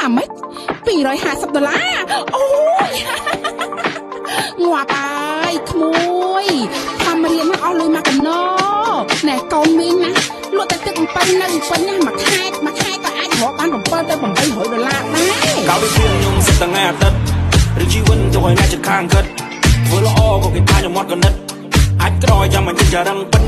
ថាម៉េច250ដុល្លារអូយ ងាប់ហើយក្មួយខំរៀនណាអស់លុយមកកំណណែកូនមីងណាលក់តែទឹកអំពៅនៅពេញណាមួយខែមួយខែក៏អាចរកបាន7ទៅ800ដុល្លារដែរ កាលពីព្រៀងខ្ញុំសិតតែថ្ងៃអាទិត្យឬជីវិតទៅឲ្យអ្នកចិត្តខាងគិតធ្វើល្អក៏គេថាខ្ញុំអត់កណិតអាចក្រចាំមិនចិត្តចរឹងពិត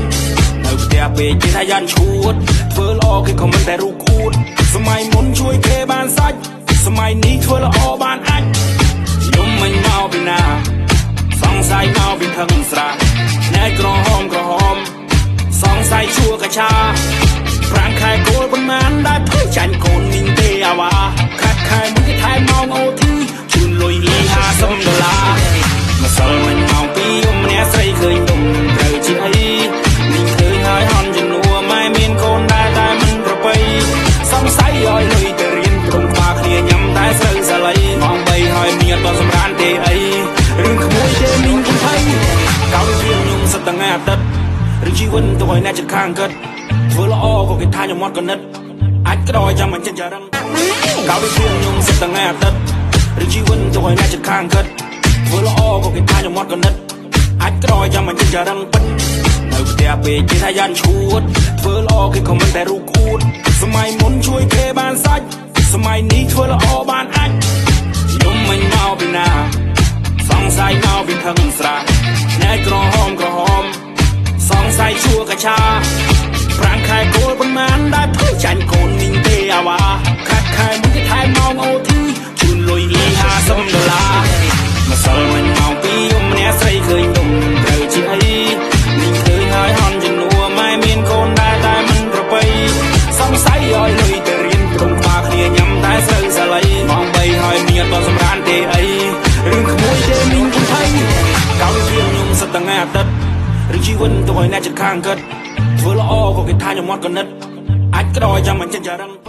នៅផ្ទះពេកគេថាយ៉ាន់ឈួតធ្វើល្អគេក៏មិនតែរូគួតសម័យមុនជួយគេបានសាច់សម័យនេះធ្វើល្អបានអាចខ្ញុំមិនមកពីណា សង្ស័យមកពីថឹងស្រាណែក្រហមក្រហមសង្ស័យជួកាឆាប្រាំងខែគោលប៉ុន្មានដែលធ្វើចាញ់កូនមីងទេអាវ៉ាខាត់ខែមួយគេថែមម៉ោង OT ជូនលុយលី50ដុល្លារម្សិលមិញម៉ោង2យំម្នាក់ស្រីឃើញដុំត្រូវជាអីមីងឃើញហើយហន់ជំនួម៉ែមានកូនដែរតែមិនប្រពៃសង្ស័យឲ្យលុយទៅរៀនព្រមក្បាលគ្នាញ៉ាំតែស្រូវសាលីម៉ោង3ហើយមានអត់សម្រានទេអីរឿងក្មួយទេមីងកំភៃកោពីខ្ញុំសិតតែថ្ងៃអាទិត្យឬជីវិតទៅឲ្យអ្នកចិត្តខាងគិតធ្វើល្អក៏គេថាខ្ញុំអត់កណិតអាចក្រចាំមិនចិនចរឹង ដែរ កាលពីខ្ញុំសិតតែថ្ងៃអាទិត្យឬជីវិតទៅឲ្យអ្នកចិត្តខាងគិតធ្វើល្អក៏គេថាខ្ញុំអត់កណិតអាចក្រចាំមិនចិនចរឹងពិតនៅផ្ទះពេកគេថាយ៉ាន់ឈួតធ្វើល្អគេក៏មិនតែរូគួតសម័យមុនជួយគេបានសាច់សម័យនេះធ្វើល្អបានអាចខ្ញុំមិនមកពីណា សង្ស័យមកពីថឹងស្រាណែក្រហមក្រហមសង្ស័យជួកាឆាប្រាំងខែគោលប៉ុន្មានដែលធ្វើចាញ់កូនមីងទេអាវ៉ាខាត់ខែមួយគេថែមម៉ោង OT ជូនលុយលី50ដុល្លារម្សិលមិញម៉ោង2យំម្នាក់ស្រីឃើញដុំត្រូវជាអីមីងឃើញហើយហន់ជំនួម៉ែមានកូនដែរតែមិនប្រពៃសង្ស័យឲ្យលុយទៅរៀនព្រមក្បាលគ្នាញ៉ាំតែស្រូវសាលីម៉ោង3ហើយមានអត់សម្រានទេអីរឿងក្មួយទេមីងកំភៃកាលពីខ្ញុំសិតតែថ្ងៃអាទិត្យឬជីវិតទៅឲ្យអ្នកចិត្តខាងគិតធ្វើល្អក៏គេថាខ្ញុំអត់កណិតអាចក្រចាំមិនចិនចរឹង